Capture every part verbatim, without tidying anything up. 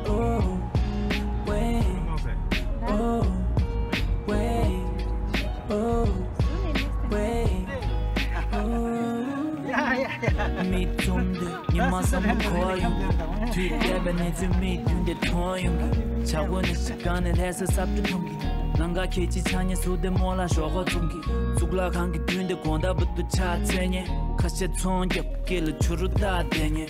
Oh, wait. Oh, wait. Oh, wait. Oh. མིག་བཙུམ་དུས་ཉི་མ་བསམ་བློ་འཁོར་ཡོང་གི། དུས་འདས་པའི་གནས་ཚུལ་མིག་མདུན་དེ་མཐོང་ཡོང་གི། ཇ་གོ་ནས་ཞིག་གང་ནས་ལྷ་ས་སྲབ་ཏུ་མཐོང་གི། ལང་ཀ་ཁྱེད་ཀྱི་ཆ་ཉེ་སུ་དེ་མོ་ལ་ཞོག་ཁོ་བཙུམ་གི། གཙུག་ལག་ཁང་གི་མདུན་དེ་དགོང་དག་བུ་དུ་ཆ་ཚེ་ཉེ། ཁ་ཤས་ཚོང་རྒྱབ། སྐེ་ལ་ཆུ་རུ་བཏགས་བསྡད་ཉེ།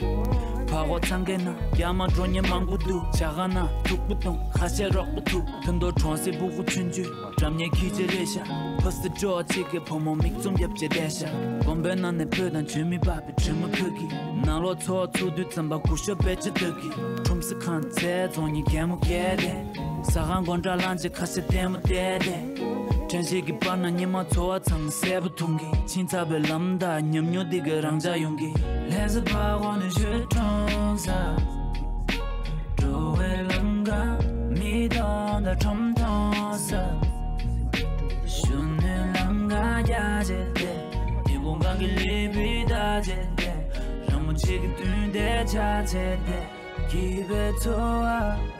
ཕ་གོ་ཚང་ཁའི་ནང་རྒྱ་མ་འགྲོ་ཉེ་མང་པོ་འདུག་ཇ་ཁང་ནང་ཐུག་པོ་གཏོང་ཁ་ཤས་རོགས་པ་ཐུག་ཐུན་ཏོ་གྲོང་གསེབ་སྤུ་གུ་ཆུང་ཆུང་འགྲམ་ཉེ་ཁྱི་ཆེ་ལས་ཤ་ཕ་སི་ཅོག་ཅིག་གི་བུ་མོ་མིག་བཙུམ་རྒྱབ་བྱས་བསྡད་ཤ་དགོན་པའི་ནང་ནས་བོད་དང་བྱོན་མི་པ་པའི་དྲི་མ་ཁུག་གི། ནང་ལོགས་འཚོ་བ་ཚུགས་དུས་ཙམ་པ་སྒུག་ཤོག་དཔེ་ཆ་ལྟ་གི། ཁྲོམ་ས་ཁང་ཚལ་རྫོང་ཉིན་རྒན་མོ་བརྒྱད་དེ། ཟ་ཁང་སྒོ་འགྲམ་ལངས་རྗེས་ཁ་ཤས་ལྟད་མོ་བལྟས་ཏེ། དྲན་ཤེས་ཀྱི་བར་ན་ཉི་མ་འཚོ་བ་ཚང་གསལ་པོ་མཐོང་གི། ཕྱིན་ཚར་བའི་ལམ་དང་ཉམས་མྱོང་འདི་ག་རང་འཇགས་ཡོང་གི། ལྷ་ས་ཕ་གོ་ནས་ཞོལ་གྲོང་གསེབ། འགྲོ་བའི་ལམ་ཁ་མི་སྟོང་དང་ཁྲོམ་སྟོང་ས། གཞོན་ནུའི་ལམ་ཁ་རྒྱ་ཆེ་སྟེ། དེ་བོང་གང་གི་ལི་བི་ད་ཆེ་སྟེ། རང་མོ་ཆེ་གི་དུས་འདས་ཆ་ཆེ་སྟེ། སྐྱིད་པའི་འཚོ་བ།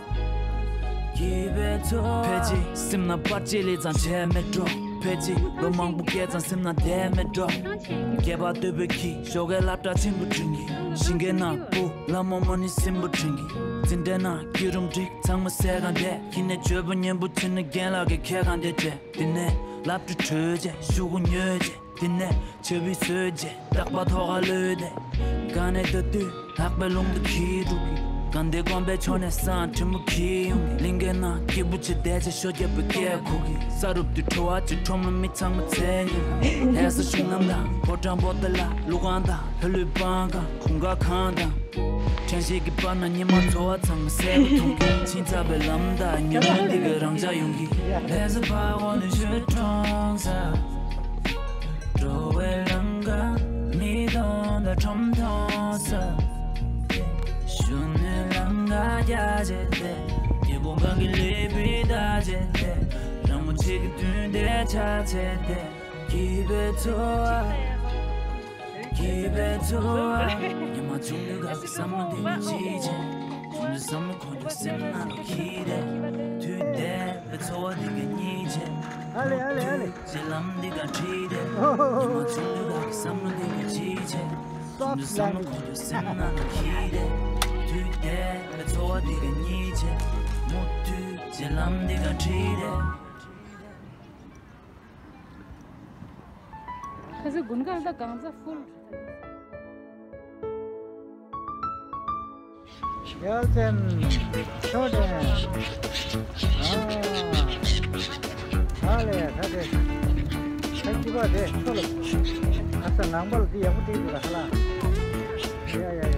སྐྱིད་པའི་འཚོ་བ། ཕལ་ཆེར་སེམས་ནང་པར་ཆས་ལས་ཙང་བྱས་མེད་འགྲོ། ཕལ་ཆེར་ལོ་མང་པོ་སྐྱེས་ཙང་སེམས་ནང་བསྡད་མེད་འགྲོ། སྐྱེས་པ་ལྟོས་པའི་ཁྱི་ཞོགས་ཀའི་སློབ་གྲྭ་ཆེན་པོ་དྲན་གི། ཞིང་ཁའི་ནང་བུ་ལ་མོ་མོ་ནི་སིམ་པོ་དྲན་གི། འཛིན་གྲྭའི་ནང་སྐྱིད་རུམ་འགྲིག་ཚང་མ་ཟས་གང་བསྡད། ཁྱི་ནས་བཅོས་པ་ཉན་པོ་ཆེ་ན་རྒན་ལགས་ཀྱི་ཁྱེད་གང་བསྡད་བྱས། དེ་ནས་སློབ་གྲྭ་གྲོལ་རྗེས་ཤོག་གུ་ཉོས་རྗེས། དེ་ནས་ཆབ་བི་བཟོས་རྗེས་རྟག་པར་ཐོག་ཁར་ལུས་ཏེ། དཀའ་གནད་ལྟ་དུས་ལྷག་པའི་རླུང་དུ་འཁྱིལ་འགྲོ་གི། དགའ་ལྡན་དགོན་པའི་ཕྱོགས་ནས་སང་དྲི་མོ་འཁྱིལ་ཡོང་གི། གླིང་གའི་ནང་སྐྱིད་པོ་བྱེད་བསྡད་བྱས་ཤོ་རྒྱབ་པའི་སྐད་ཁུག་གི། ས་རུབ་དུས་དྲོ་བ་གཅིག་ཁྲོམ་ལ་མི་ཚང་མ་འཚོལ་ཡོང་གི། ལྷ་ས་ཤིང་ནམ་དང་ཕོ་བྲང་པོ་ཏ་ལ་ཀླུ་ཁང་དང་ལྷ་ལུས་སྤང་ཁང་གུང་དཀར་ཁང་དང་། དྲན་ཤེས་ཀྱི་བར་ན་ཉི་མ་འཚོ་བ་ཚང་མ་གསལ་པོ་མཐོང་གི། ཕྱིན་ཚར་བའི་ལམ་དང་ཉམས་མྱོང་འདི་ག་རང་འཇགས་ཡོང་གི། ལྷ་ས་ཕ་གོ་ནས་ཞོལ་གྲོང་གསེབ། འགྲོ་བའི་ལམ་ཁ་མི་སྟོང་དང་ཁྲོམ་སྟོང་ས། གཞོན་ནུའི་ལམ་ཁ་རྒྱ་ཆེ་སྟེ། དེ་བོང་གང་གི་ལི་བི་ད་ཆེ་སྟེ། རང་མོ་ཆེ་གི་དུས་འདས་ཆ་ཆེ་སྟེ། སྐྱིད་པའི་འཚོ་བ། སྐྱིད་པའི་འཚོ་བ། ཉི་མ་ཆུང་དུས་སྐབས་ཀྱི་བསམ་བློ་འདི་ནི་ཅི་བྱེད། ཆུང་དུས་བསམ་བློ་འཁོར་རྒྱུག་སེམས་ནང་ལ་འཁྱིལ་ཏེ། དུས་འདས་པའི་འཚོ་བ་འདི་ག་སྙིང་རྗེ། ཨ་ལེ་ཨ་ལེ་ཨ་ལེ། མཐུད་བྱེད་ལམ་འདི་ག་ཁྲིད་དེ། ཉི་མ་ཆུང་དུས་སྐབས་ཀྱི་བསམ་བློ་འདི་ག་ཅི་བྱེད། ཆུང་དུས་བསམ་བློ་འཁོར་རྒྱུག་སེམས་ནང་ལ་འཁྱིལ་ཏེ། དུས་འདས་པའི་འཚོ་བ་འདི་ག་སྙིང་རྗེ། མུ་མཐུད་བྱེད་ལམ་འདི་ག་ཁྲིད་དེ། ཁ་སང་དགུན་ཁ་ད་གང་ཚ་ཧྥུལ། ཡར་བཙན། ཕྱོགས་འདྲེན། ཨ། ཨ་ལས་ཡ་ད་དེ། ད་སྐྱིད་པ་དེ་ཚོ་ལ། ཨ་ས་ནང་པ་ལ་དེ་ཡག་པོ་བྲིས་འདུག་ལ་ཧ་ལ། ཡ་ཡ་ཡ།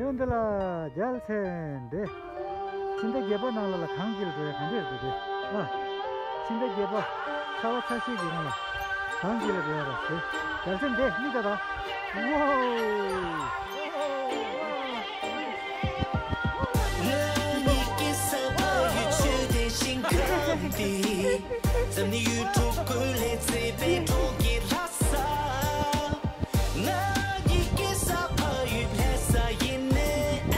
ཡོད་འདི་ལ་རྒྱལ་མཚན་འདི། ཕྱི་ཟླ་བརྒྱད་པ་ནང་ལ་ལ་གངས་དཀྱིལ་འགྲོ་ཡ་ག་འདྲས་རེད་འདི། ཨ། ཕྱི་ཟླ་བརྒྱད་པ་ཚ་བ་ཚ་ཤོས་ཀྱི་ནང་ལ་གངས་དཀྱིལ་ལ་འགྲོ་ཡ་ར་ཞེས་རྒྱལ་མཚན་འདི་མིག་ལྟ་དང་། ཝོ། ང་གཉིས་ཀྱི་ས་ཕ་ཡུལ་ཆོས་ལྡན་ཞིང་ཁམས་འདི། འཛམ་གླིང་ཡུལ་གྲུ་ཀུན་ལས་མཛེས་པའི་གྲོང་ཁྱེར་ལྷ་ས། ང་གཉིས་ཀྱི་ས་ཕ་ཡུལ་ལྷ་ས་ཡིན་ནས།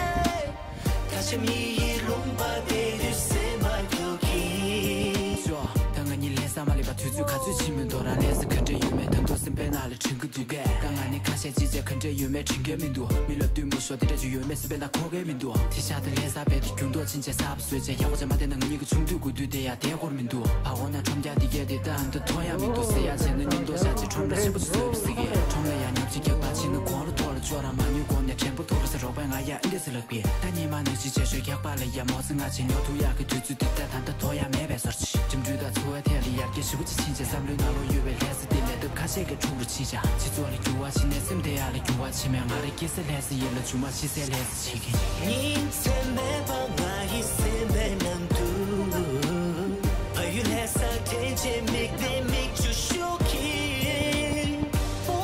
ད་ཆ་མི་ཡི་ལུང་པ་དེ་དུས་སེམས་པ་སྐྱོ་གི། ཅོ། ད་ང་གཉིས་ལྷ་ས་མ་སླེབས་པ་དུས་ཚོད་ག་ཚོད་ཕྱིན་མིན་འདུག་རང་ལྷ་ས་ག་འདྲ་ཡོད་མེད་ད་དུང་སེམས་པའི་ནང་ལ་དྲན་གི་འདུག་གས། ད་ང་ནི་ཁ་ཤས་ཅི་བྱས་ག་འདྲ་ཡོད་མེད་དྲན་གི་མི་འདུག་མི་སློབ་དུས་མི་ཤོག་དེ་འདྲ་ཅིག་ཡོད་མེད་སེམས་པའི་ནང་འཁོར་གི་མི་འདུག་དེ་ཤག་ཏུ་ལྷ་ས་བས་དེ་རྒྱུན་ཐོག་ཕྱིན་ཆད་གསར་པ་བཟོས་བྱས་ཡག་པོ་བྱས་མ་བསྡད་ན་ང་གཉིས་ཀྱི་ཆུང་དུས་དགུ་དུས་དེ་ཡ་དེ་སྐོར་མི་འདུག་ཕ་གོ་ན་ཁྲོམ་རྒྱག་དེ་གས་དེ་ད་འདི་ཐོ་ཡ་མི་འདུག་ཟེར་ཡ་བྱས་ན་མཉམ་དུ་བཞག་ཅིག་ཁྲོམ་ར་ཆེན་པོ་ཅིག་བཟོས་པ་ཟེར་གི་ཁྲོམ་ལ་ཡ་ཉོབ་ཅིག་རྒྱག་པ་ཕྱིན་ན་གོང་རུ་ཐོག་ལ་ཅོ་ར་མ་ཉུལ་གོང་ནས་དྲན་པོ་ཐོག་ལ་ཟེར་རོགས་པའི་ང་ཡ་ཨེ་འདི་ཟེར་ལབ་གི་ད་ཉི་མ་ནང་ཅིག་བྱས་ཤོད་རྒྱག་པ་ལ་ཡ་མོ་ཟེར་ང་ཆེ་ཉོ་ཐུག་ཡག་གི་དུས་ཚོད་དེ་ད་ད་ད་ཐོ་ཡ་མེད་པའི་ཟོར་ཅིག་འགྲིམ་འགྲུལ་དང་འཚོ་བའི་ཐད་ལ་ཡར་རྒྱས་ཞེ་པོ་ཅིག་ཕྱིན་ཆད་བསམ་བློའི་ནང་ལོགས་ཡོད་པའི་ལྷ་ས་དེ་ལས་སྟབས་ཁ་ཤས་ཀྱི་ཁྲོམ་རུ་ཕྱིན་བྱ་སྤྱི་ཚོགས་ལ་འགྱུར་བ་ཕྱིན་ནས་སེམས་དེ་ཡག་ལ་འགྱུར་བ་ཕྱིན་མེད་ང་རང་སྐྱེ་ས་ལྷ་ས་ཡིན་ལ་རྒྱུ་མ་ཤི་སའི་ལྷ་ས་ཉིན་མཚན་མེད་པར་ང་ཡི་སེམས་པའི་ནང་དུ། ཕ་ཡུལ་ལྷ་ས་དྲན་བྱེད་མིག་ལྡན་མིག་ཆུ་ཤོག་གིས། པོ་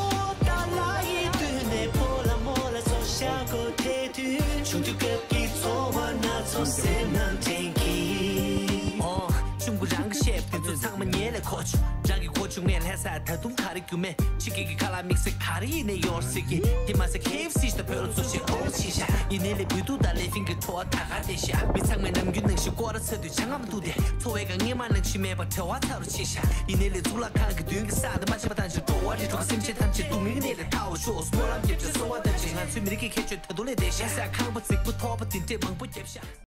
ཏཱ་ལ་ཡི་མདུན་ནས་པོ་ལ་མོ་ལ་སོ་ཤ་གོ་དེ་དུས། ཆུང་དུས་སྐབས་ཀྱི་ཚོར་བ་སྣ་ཚོགས་སེམས་ནང་དྲན་གྱིས། ཨོ། གཅུང་པོ་རང་གི་བཤད་པ་དེ་ཚོ་ཚང་མ་ཉན་ལས་གོ་ཆུ། རང་གི་གོ་བཅུག་མེད་ལྷ་ས་ད་དུང་ག་རེ་རྒྱུ་མེད། ཕྱི་རྒྱལ་གྱི་ཁ་ལག་དམིགས་བསལ་ག་རེ་ཡིན་ནའི་ཡོད་ཟེར་གི་དེ་མ་ཟད་ཁེ་ཨེཕ་སི་ཞིག་དང་བོད་ལ་ཚོ་ཞིག་ཨོ་ཆི་ཤ་ཡིན་ནའི་ལས་བུ་དུ་དང་ལེ་ཕིང་གི་ཁྲོ་བ་ད་ག་དེ་ཤ་མི་ཚང་མས་ནམ་རྒྱུན་ནང་བཞིན་སྐོར་ར་ཚ་དུས་ཆང་ངམ་འཐུང་དེ་འཚོ་བའི་སྒང་སྔས་མ་ནང་བཞིན་མེད་པར་བྲེལ་བ་ཚ་རུ་ཕྱིན་ཤ་ཡིན་ནའི་ལས་གཙུག་ལག་ཁང་གི་མདུན་གྱི་ས་དེ་མ་ཆེན་པ་དང་ཅིག་འགྲོ་བ་རིགས་དྲུག་གི་སེམས་ཅན་ཐམས་ཅད་སྡུག་བསྔལ་གྱི་གནས་ལས་ཐར་བར་ཤོག་སྨོན་ལམ་རྒྱབ་ཅིང་གསོལ་བ་བཏབ་ཅིང་ང་ཚོའི་མི་རིགས་ཀྱི་ཁྱད་ཆོས་ད་དུང་ལས་འདས་ཤ་ས་ཁང་པ་རྫིག་པོ་ཐོག་པ་དེ་འདྲས་མང་པོ་བརྒྱབ་ཤ།